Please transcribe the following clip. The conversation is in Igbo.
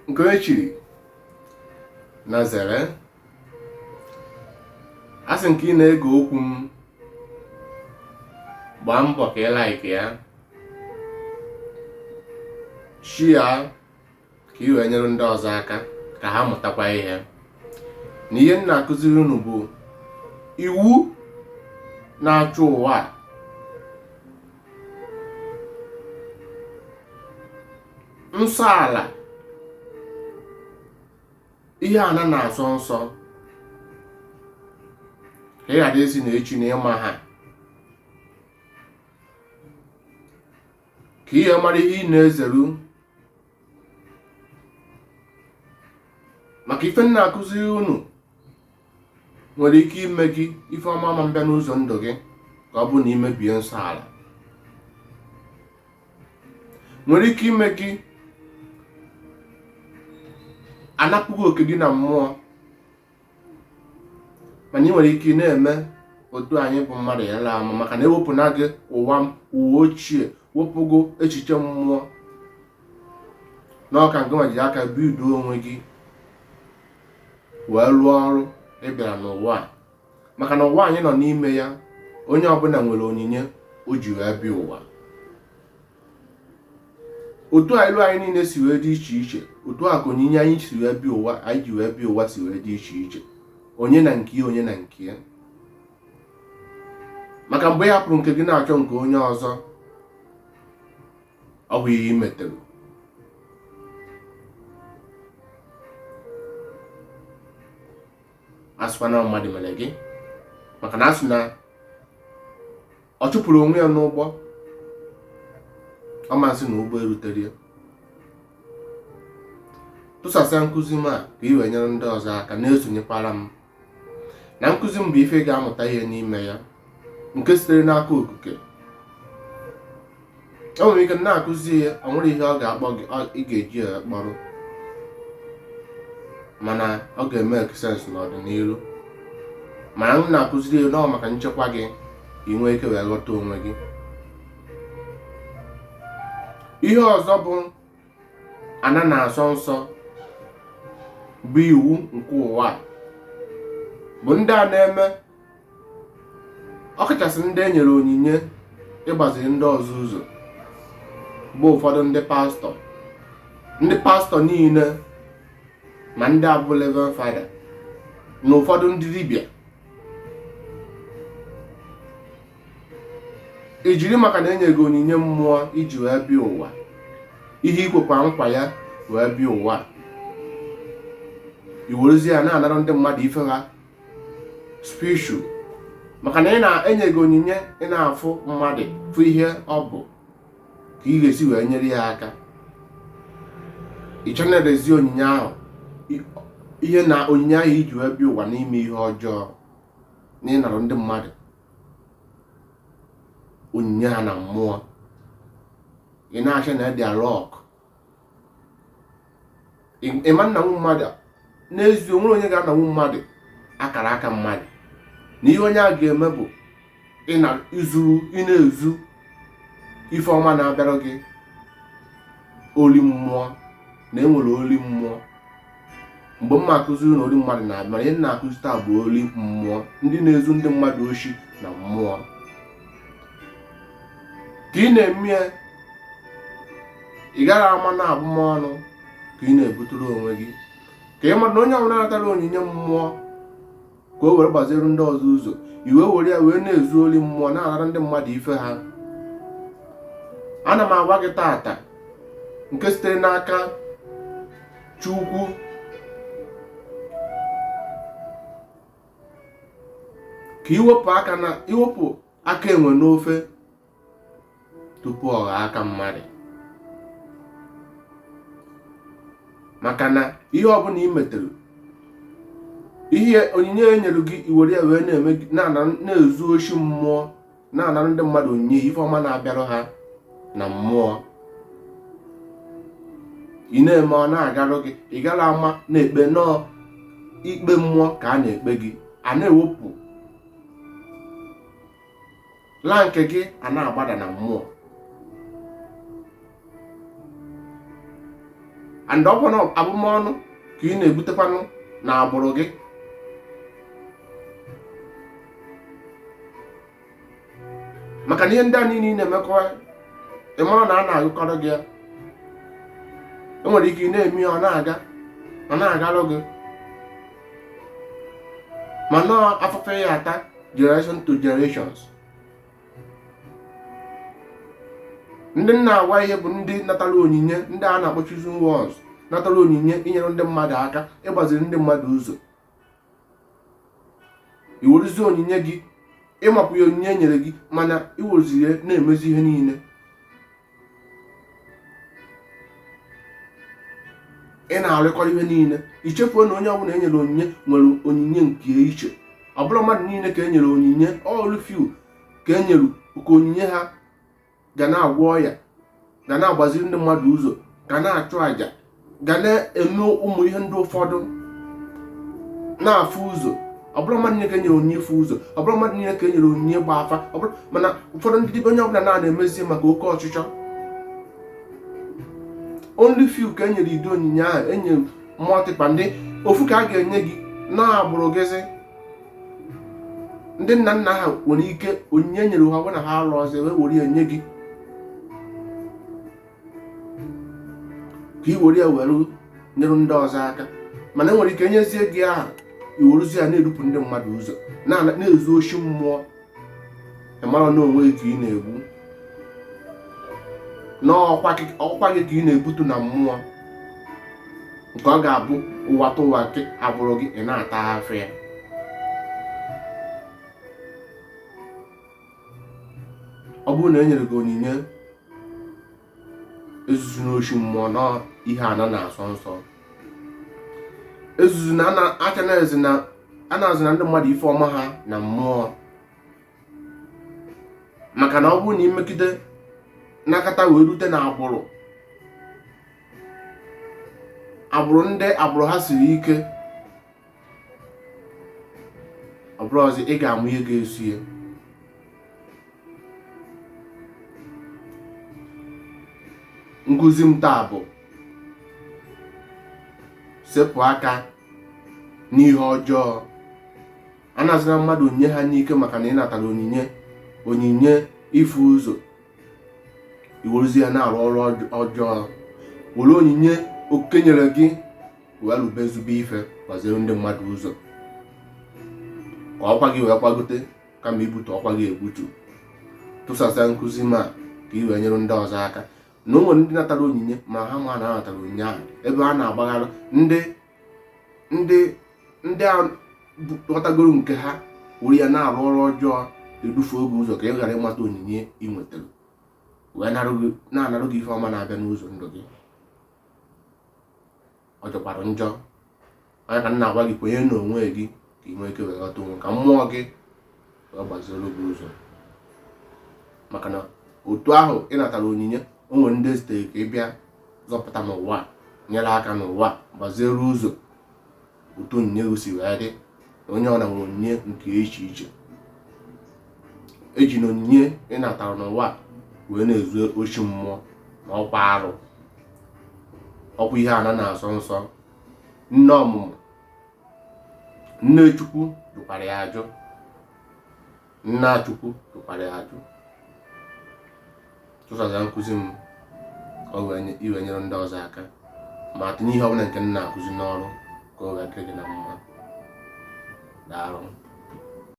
Nke onye chiri na zere. A sị nke ị na-ege okwu m, gbaa mbọ ka ị like ya, share ka ị wee nyere ndị ọzọ aka ka ha mụtakwa ihe. Na ihe m na-akụziri unu bụ iwu na-achị ụwa a. Nsọ ala, ihe ana na-asọ nsọ, ka ị ghara ịsị na echi na ịma ha, ka ị mara ihe ị na-ezeru. Maka ife m na-akụziri unu nwere ike ime gị ife ọma ama mbịa n'ụzọ ndụ gị, ka ọ bụ na i mebie nsọ ala. Nwere ike ime gị anapụ gị oke gị na mmụọ. Mana ị nwere ike ị na-eme otu anyị bụ mmadụ ya la ama, maka na ewepụna gị ụwa ụwa ochie, wepụgo echiche mmụọ na ọka nke nwa ji aka bido onwe gị wee lụọ ọrụ ị bịara n'ụwa a. Maka na ụwa anyị nọ n'ime ya, onye ọbụla nwere onyinye o ji wee bịa ụwa. Otu a ilu anyị niile si wee dị iche iche, otu a ka onyinye anyị si wee bịa ụwa, anyị ji wee bịa ụwa si wee dị iche iche, onye na nke ya, onye na nke ya. Maka mgbe ị hapụrụ nke gị na-achọ nke onye ọzọ, ọ bụ ihe ị metere. Asịkwa na mmadụ mere gị, maka na asị na ọ chụpụrụ onwe ya n'ụgbọ, ọ masị na ụgbọ erutere ya. Tụsasịa nkụzi m a ka ị wee nyere ndị ọzọ aka, na-esonyekwara m na nkụzi m bụ ife ị ga-amụta ihe n'ime ya nke sitere n'aka okike. E nwere ike na-akụzi ya, ọ nwere ihe ọ ga-akpọ gị ị ga-eji ya kpọrọ, mana ọ ga-eme sense n'ọdịnihu. Mana m na-akụziri ya nọọ maka nchekwa gị, ka ị nwee ike wee ghọta onwe gị. Ihe ọzọ bụ ana na-asọ nsọ bụ iwu nke ụwa bụ ndị a na-eme, ọkachasị ndị e nyere onyinye ịgbaziri ndị ọzọ ụzọ, bụ ụfọdụ ndị pastọ, ndị pastọ niile ma ndị abụ Reverend Fada na ụfọdụ ndị dibịa. Ijiri maka na enye gị onyinye mmụọ iji wee bịa ụwa, ihe ikwekwa nkwa ya wee bịa ụwa, i werezi ya na-anara ndị mmadụ ife ha spiritual. Maka na ị na-enye gị onyinye ị na-afụ mmadụ, fụ ihe ọ bụ ka ị ga-esi wee nyere ya aka, ị channelezi onyinye ahụ, ihe na onyinye ahụ iji wee bịa ụwa n'ime ihe ọjọọ na ịnara ndị mmadụ onyinye ha na mmụọ. Ị na-achọ na their luck, ịma nnanwu mmadụ. N'ezie, onwere onye ga-ananwu mmadụ akara aka mmadụ. Na ihe onye a ga-eme bụ ịzuru, ị na-ezu ife ọma na-abịara gị, oli mmụọ na enwere oli mmụọ. Mgbe m akụziri na ori mmadụ na-abịa, mana ihe m na-akụzi taa bụ oli mmụọ, ndị na-ezu ndị mmadụ oshi na mmụọ. Ka ị na-eme ya, ị gaghị ama na abụmọnụ ka ị na-ebutere onwe gị. Ka ị mara na onye ọbụla natara onyinye mmụọ ka o were gbaziere ndị ọzọ ụzọ, i wee were ya wee na-ezu ori mmụọ, na-anara ndị mmadụ ife ha. Ana m agwa gị tata nke sitere n'aka Chukwu, ka iwepụ aka na iwepụ aka enwe n'ofe tupu ọ ghọọ aka mmadụ. Maka na ihe ọbụla ị metere, ihe onyinye e nyere gị, i were ya wee na-eme na-ezu oshi mmụọ, na-anara ndị mmadụ onyinye ife ọma na-abịara ha na mmụọ, ị na-eme ọ na-agarụ gị. Ị gara ama na-ekpe nọọ ikpe mmụọ ka a na-ekpe gị, a na-ewepụ la nke gị, a na-agbada na mmụọ. And ọ bụ na abụmọnụ ka ị na-ebutekwanụ na agbụrụ gị. Maka na ihe ndị a niile ị na-emekọ, ị mara na a na-agụkọrọ gị ya. Enwere ike ị na-eme ya, ọ na-aga, ọ na-agalụ gị, mana afụfụ ya ata generation to generations. Ndị m na-agwa ihe bụ ndị natara onyinye, ndị a na-akpọ chosen ones, natara onyinye inyere ndị mmadụ aka, ịgbaziri ndị mmadụ ụzọ. I werezie onyinye gị, ịmakwu ya onyinye e nyere gị, mana i werezi ya na-emezi ihe niile. Ị na-arịkọrọ ihe niile, i chefuo na onye ọbụla e nyere onyinye nwere onyinye nke iche. Ọ bụrọ mmadụ niile ka e nyere onyinye, only few ka e nyere ka onyinye ha ga na-agwọ ọya, ga na-agbaziri ndị mmadụ ụzọ, ga na-achụ àjà, ga na-eme ụmụ ihe ndị ụfọdụ, na-afụ ụzọ. Ọ bụrọ mmadụ niile ka e nyere onyinye ịfụ ụzọ, ọ bụrọ mmadụ niile ka e nyere onyinye ịgba afa, ọ bụrụ mana ụfọdụ ndị dibịa, onye ọbụla na-emezi maka oke ọchịchọ. Only few ka e nyere ụdị onyinye ahụ, enye multiple ndị ofu ka a ga-enye gị na-agbụrụ gịzi. Ndị nna nna ha nwere ike onyinye nyere ha bụ na ha alụ ọzọ, wee were ya nye gị ka ị were ya were nyere ndị ọzọ aka. Mana enwere ike nyezie gị aha, i werezie ya na-edupụ ndị mmadụ ụzọ, na-ezu oshi mmụọ. Ị mara na onwe gị ka ị na-egbu, na ọkwa gị ka ị na-ebutu na mmụọ, nke ọ ga-abụ ụwa tụwa nke agbụrụ gị, ị na-ata afụ ya. Ọ bụrụ na e nyere gị onyinye, ezuzuna oshi mmụọ na ihe ana na-asọ nsọ. Ezuzu na anazina ndị mmadụ ife ọma ha na mmụọ, maka na ọ bụrụ na i megide nakata wee rute na agbụrụ agbụrụ ndị agbụrụ ha siri ike, ọ bụrụ ọzọ ị ga-amụ ihe ga-esu ya. Nkụzi m taa bụ sepụ aka n'ihe ọjọọ. Anazina mmadụ onyinye ha n'ike maka na ị natara onyinye, onyinye ịfụ ụzọ, i werezi ya na-arụ ọrụ ọjọọ. Were onyinye okike nyere gị wee lụba ezigbo ife, gbaziere ndị mmadụ ụzọ ka ọkwa gị wee kwagote, kama ibutu ọkwa gị egbutu. Tụsasịa nkụzi m a ka ị wee nyere ndị ọzọ aka. Na o nwere ndị natara onyinye ma ha ma na ha natara onyinye ahụ, ebe a na-agbagharị ndị ndị ndị a ghọtagoro nke ha were ya na-arụ ọrụ ọjọọ, edufe gị ụzọ ka ị ghara ịmata onyinye ị nwetara, wee na-anarụ gị ife ọma na-abịa n'ụzọ ndụ gị. Ọ jọkwara njọ. Anya ka m na-agwa gị, kwenye n'onwe gị ka ị nwee ike wee ghọta onwe, ka mmụọ gị wee gbaziere gị ụzọ. Maka na otu ahụ ị natara onyinye, o nwere ndị zitere ka ị bịa zọpụta n'ụwa, nyere aka n'ụwa, gbaziere ụzọ otu onyinye gị si wee dị. Na onye ọbụla nwere onyinye nke iche iche. Ejina onyinye ị natara n'ụwa wee na-ezu oshi mmụọ na ọkwa arụ, ọkwa ihe ana na-asọ nsọ. Nne ọmụmụ, nne Chukwu jụkwara ya ajụ, nna Chukwu jụkwara ya ajụ. Tụsasịa nkụzi m ka o wee iwee nyere ndị ọzọ aka, ma tinye ihe ọbụla nke m na-akụzi n'ọrụ ka o wee dịrị gị na mma. Daalụ.